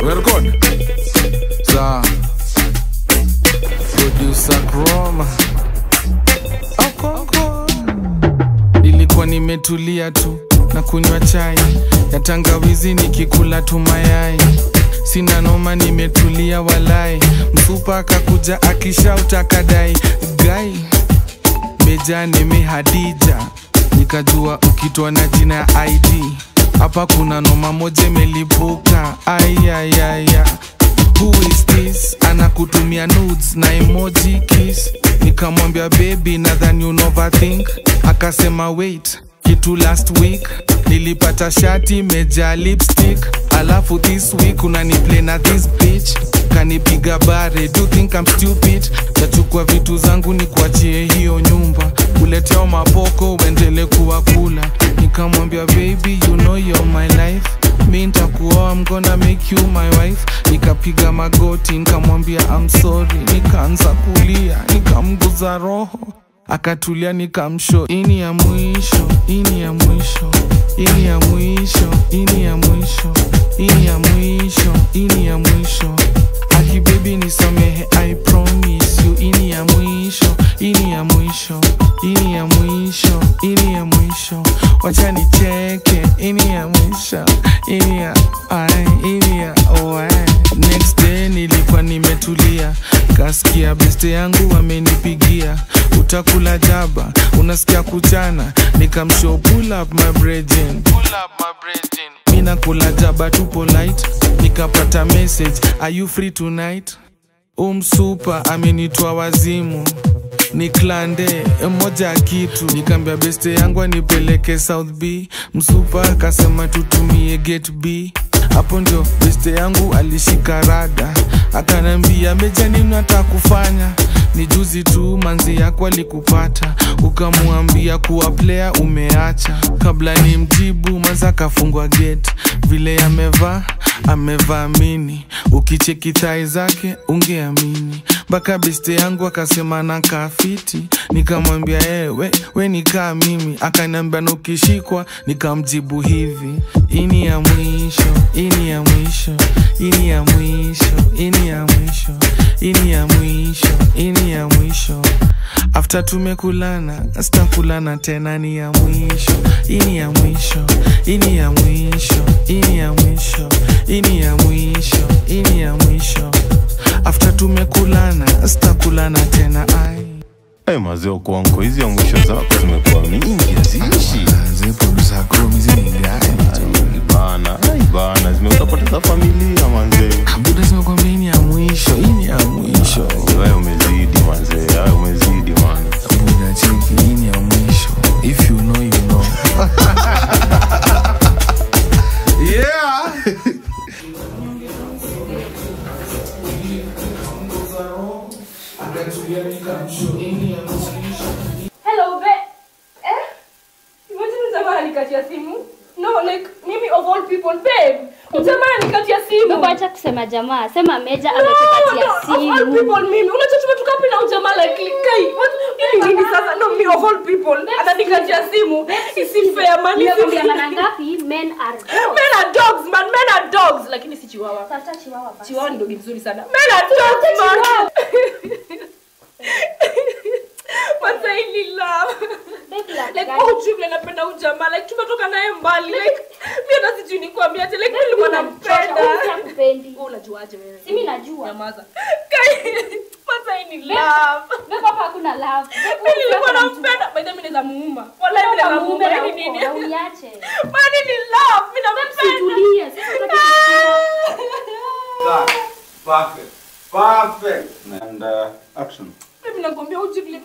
Record. Sa Producer Chroma. Okonkwo. Nilikuwa nimetulia tu na kunywa chai ya tangawizi nikikula tu mayai. Sina noma, nimetulia walai. Msupa akakuja akishauta akadai guy meja nime Hadija. Nikajua ukitwa na jina ya ID hapa kuna noma moja imelipuka. Ayayaya, who is this? Anakutumia nudes na emoji kiss. Nikamwambia baby nadhani you overthink. Akasema wait, kitu last week nilipata shati imejaa lipstick. Alafu this week unaniplay na this bitch. Kanipiga bare, do you think I'm stupid? Nachukua vitu zangu nikuachie hiyo nyumba, uletea mapoko uendele kuwakula. Nikamwambia baby you know you're my life, mi nitakuoa, I'm gonna make you my wife. Nikapiga magoti nikamwambia I'm sorry. Nikaanza kulia, nikamguza roho akatulia, nikamshow ini ya mwisho, ini ya mwisho, ini ya mwisho, ini ya mwisho, ini ya mwisho, ini ya mwisho. Aki baby nisamehe, I promise you, ini ya mwisho, ini ya mwisho, ini ya mwisho, ini ya mwisho. Wacha nicheke, ini ya mwisho, ini ya ai, ini ya oe. Next day nilikuwa nimetulia, kasikia beste yangu wamenipigia. Utakula jaba, unasikia kuchana. Nikamshow pull up my brethren, pull up my brethren. Mina kula jaba tu polite. Nikapata message, are you free tonight? Umsupa amenitoa wazimu, ni klande moja kitu. Nikambia beste yangu anipeleke South B. Msupa akasema tutumie gate B. Hapo ndio beste yangu alishika rada, akanambia meja nini nataka kufanya. Ni juzi tu manzi yako alikupata, ukamwambia kuwa player umeacha. Kabla ni mjibu manza kafungwa gate. Vile amevaa, amevaa mini, ukicheki thai zake ungeamini. Baka beste yangu akasema na kafiti. Nikamwambia we ni kaa mimi. Akaniambia na ukishikwa. Nikamjibu hivi, ini ya mwisho, ini ya mwisho, ini ya mwisho, ini ya mwisho, ini ya mwisho, ini ya mwisho. After tumekulana, sitakulana tena, ni ya mwisho, ini ya mwisho, ini ya mwisho, ini ya mwisho, ini ya mwisho, ini ya mwisho. After tumekulana, sitakulana tena ai. Hey mazee Okonkwo, hizi ya mwisho zako zimekuwa mingi, haziishi. Producer Chrome hizi ni gani? Bana, ai bana, zimekupoteza familia manze. Buda zimekwambia ini ya mwisho, ini ya mwisho. Wewe umezidi manze, wewe umezidi man. Buda cheki, ini ya mwisho. If you know, you know. Yeah. Hello, babe. Eh? Imagine jamaa anikatia simu. No, like mimi of all people, babe. Jamaa anikatia simu. Baba acha kusema jamaa, sema meja amekukatia simu. Of all people mimi. Unajua tumetoka wapi na jamaa like kai. What? Mimi nini sasa? No, me of all people. Ananikatia simu. It's fair man. Nimekwambia mara ngapi? Men are dogs. Men are dogs man, men are dogs. Lakini si chihuahua. Tafuta chihuahua basi. Chihuahua ni dogi mzuri sana. Men are dogs man. Masaili love. Baby love. Like oh chumle napenda ujamaa like tumetoka naye mbali like mimi hata sijui nikwambia aje like mimi nilikuwa nampenda. Unampendi. Wewe unajuaje wewe? Si mimi najua. Nyamaza. Masaili love. Baby hapa hakuna love. Mimi nilikuwa nampenda. By the way mimi naweza muuma. Wallahi mimi naweza muuma yani nini? Na uniache. Mani ni love, mimi nampenda. Situlie. Sisi tunataka. Perfect. Perfect. And action. Mimi nakwambia ujivile.